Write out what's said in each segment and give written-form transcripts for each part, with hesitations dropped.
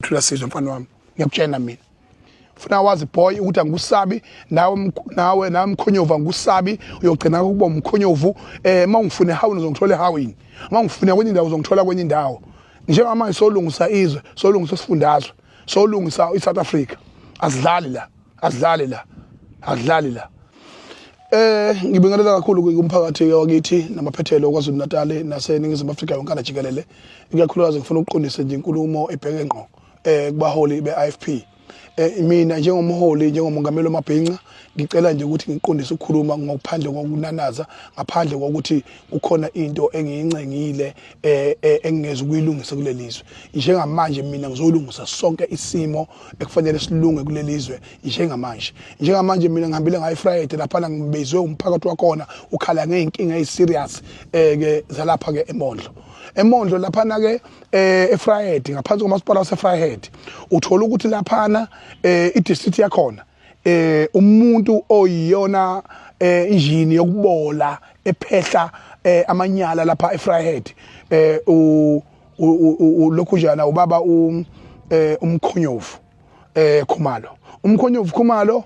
Thula Sizwe, mfana wami, ngiyakutshena mina. Funa wazi boy ukuthi angikusabi nawe, nawe nami mkhonyovu angikusabi. Uyogcina ukuba umkhonyovu. Uma ungifuna ehawini, uzongithola ehawini. Uma ungifuna kwenye indawo, uzongithola kwenye indawo. Njengamanje solungisa izwe, solungisa isifundazwe, solungisa iSouth Africa. Asidlali la, asidlali la, asidlali la. Ngibingelela kakhulu kumphakathi wakithi namaphethelo kwaZulu Natal naseNingizimu Afrika yonkana jikelele. Ikakhulukazi ngifuna ukuqondisa nje inkulumo ebheke ngqo kubaholi be-IFP. Mina njengomholi, njengomongameli wamabhinca, ngicela nje ukuthi ngiqondise ukukhuluma ngokuphandle kokunanaza, ngaphandle kokuthi kukhona into engiyincengile engingeza ukuyilungisa kulelizwe. Njengamanje mina ngizolungisa sonke isimo ekufanele silunge kulelizwe njengamanje. Njengamanje mina ngihambile ngayo Friday lapha, ngibizwe umphakathi wakhona ukhala ngeyinkinga eziserious ke zalapha ke eMondlo. EMondlo laphana ke eVryheid, ngaphansi komasipala waseVryheid, uthola ukuthi laphana idistrict yakhona umuntu oyiyona injini yokubola ephehla amanyala lapha eVryheid u lokhu njana ubaba umkhonyovu Khumalo, umkhonyovu Khumalo.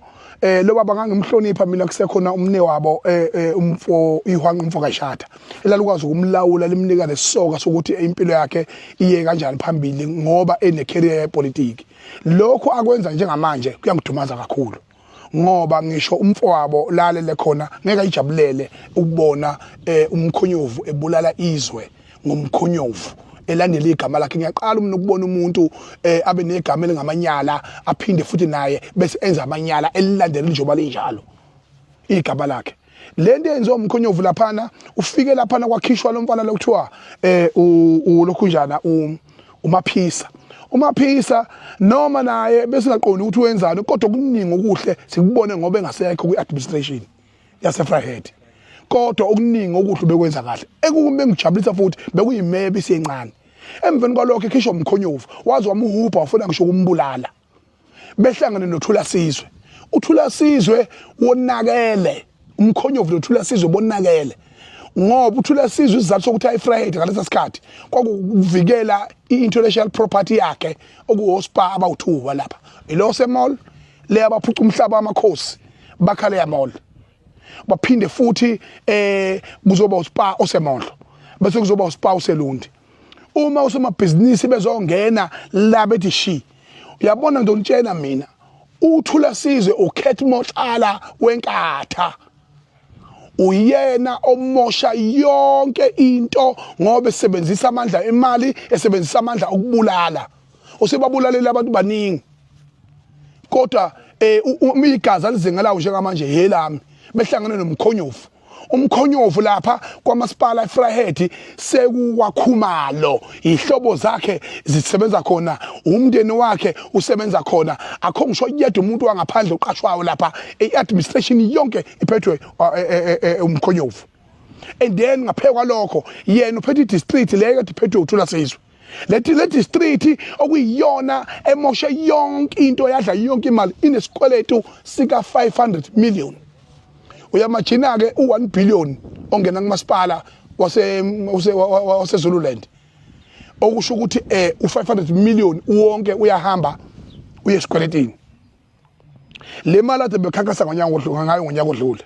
Lo baba ngangimhlonipha mina kusekhona umne wabo umfo ihwanqa, umfo kaShatha, elalukwazi ukumlawula, limnika lesoka sokuthi impilo yakhe iye kanjani phambili ngoba ene career yepolitiki. Lokho akwenza njengamanje kuyangidumaza kakhulu ngoba ngisho umfowabo lalele khona ngeke ayijabulele ukubona umkhonyovu ebulala izwe ngomkhonyovu elandela igama lakhe. Ngiyaqala mina ukubona umuntu abe negama elingamanyala, aphinde futhi naye bese enza amanyala elilandela njengoba linjalo igama lakhe. Lento eyenziwa umkhonyovu laphana, ufike laphana kwakhishwa lo mfana lokuthiwa ulokhunjana uMaphisa. UMaphisa noma naye bese ngaqondi ukuthi wenzani, kodwa okuningi okuhle sikubone ngoba engasekho kwi-administration yaseVryheid, kodwa okuningi okuhle bekwenza kahle. Ekube ngijabulisa futhi bekuyimeya ebisiyencane. Emveni kwalokho ekhishwa umkhonyovu, waze wamuhubha, wafuna ngisho ukumbulala, behlangene noThula Sizwe. UThula Sizwe wonakele, umkhonyovu noThula Sizwe bonakele, ngoba uThula Sizwe isizathu sokuthi ayiVryheid ngalesa sikhathi kwakuvikela i-intellectual property yakhe, okuwoSpar abawu-2 lapha, ilo semall le abaphuca umhlaba wamakhosi bakhale ya mall, baphinde futhi kuzoba uSpar oseMondlo, bese kuzoba uSpar useLundi. Uma usomabhizinisi bezongena la bethi shi, uyabona, ngizonitshela mina, uThula Sizwe ukhetha uMotlala weNkatha, uyena omosha yonke into ngoba esebenzisa amandla emali, esebenzisa amandla okubulala. Usebabulalela abantu baningi, kodwa igazi alizingelayo njengamanje yelami behlangene nomkhonyovu. Umkhonyovu lapha kwamasipala eVryheid sekuwaKhumalo, ihlobo zakhe zisebenza khona, umndeni wakhe usebenza khona. Akho ngisho yedwa umuntu wangaphandle uqashwayo lapha. I-administration yonke iphethwe umkhonyovu. And then ngaphezu kwalokho yena uphethe i-district leyo kade iphethwe uThula Sizwe, le district okuyiyona emoshe yonke into, yadla yonke imali, inesikweletu sika 500 million. Uyamajina ke u1 billion ongena kumasipala wase Zululand, okusho ukuthi u500 million wonke uyahamba uye esikweletini. Le mali ade bekhankasa ngonyaka odlule ngayo, ngonyaka odlule,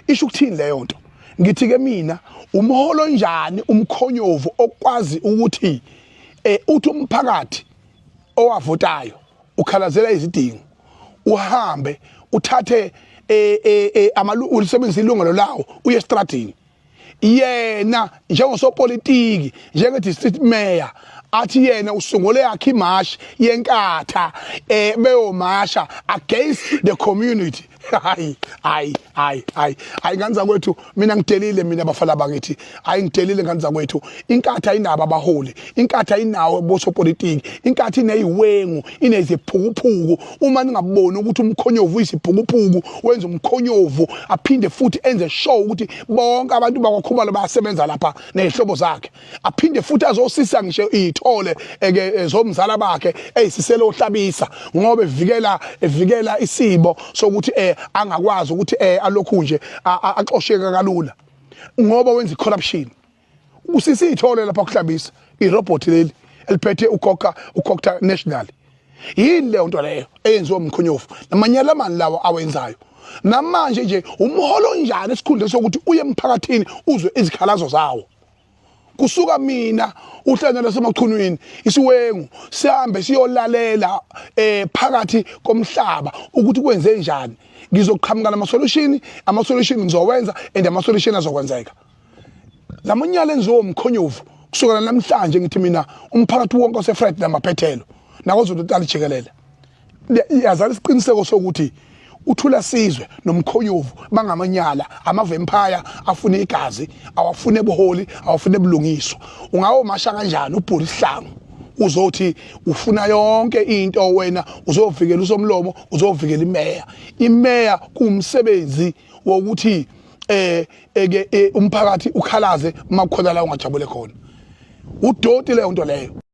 isho ukuthini leyo nto? Ngithi ke mina, umholo njani umkhonyovu okwazi ukuthi uthi umphakathi owavotayo ukhalazela izidingo, uhambe uthathe amalu ulisebenzisa ilungelo lawo uye estradini, yena njengosopolitiki, njenge-district mayor, athi yena usungule yakhe imashi yeNkatha, beyomasha against the community? Hayi, hayi, hayi, hayi, hayi, ngane zakwethu, mina ngidelile mina, bafana bakithi. Hayi, ngidelile, ngane zakwethu. INkatha inabo abaholi, iNkatha inawo bosopolitiki, iNkatha ineyiwengu, ineziphukuphuku. Uma ningaboni ukuthi umkhonyovu uyisiphukuphuku, wenza umkhonyovu aphinde futhi enze sure ukuthi bonke abantu bakwaKhumalo bayasebenza lapha nezihlobo zakhe, aphinde futhi azosisa ngisho iy'thole eke zomzala bakhe eyisiselo oHlabisa, ngoba evikela isimo sokuthi angakwazi ukuthi alokhu nje axosheke kalula ngoba wenza i-corruption. Usisa iy'thole lapha kuHlabisa, irobot leli eliphethe ukhokha ukhokha national. Yini leyo nto leyo eyenziwa umkhonyovu namanyala amani lawo awenzayo namanje nje? Umholo onjani esikhundleni sokuthi uye emphakathini uzwe izikhalazo zawo? Kusuka mina uhlanya lasemachunwini isiwengu, sihambe siyolalela phakathi komhlaba ukuthi kwenze njani. Ngizoqhamuka nama solution, ama solution ngizowenza and ama solution azokwenzeka. Lamanyala enziwa umkhonyovu kusukela namhlanje, ngithi mina umphakathi wonke oseFred namaphethelo naKwaZulu-Natal jikelele yazala isiqiniseko sokuthi uthula sizwe nomkhonyovu bangamanyala, ama-vampire afuna igazi, awafune ebuholi, awafune ebulungiswa. Ungawomasha kanjani ubhula isihlangu uzothi ufuna yonke into wena? Uzovikela usomlomo, uzovikela imeya? Imeya kuwumsebenzi wokuthi eke umphakathi ukhalaze uma kukhona la ungajabule khona. Udoti leyo nto leyo.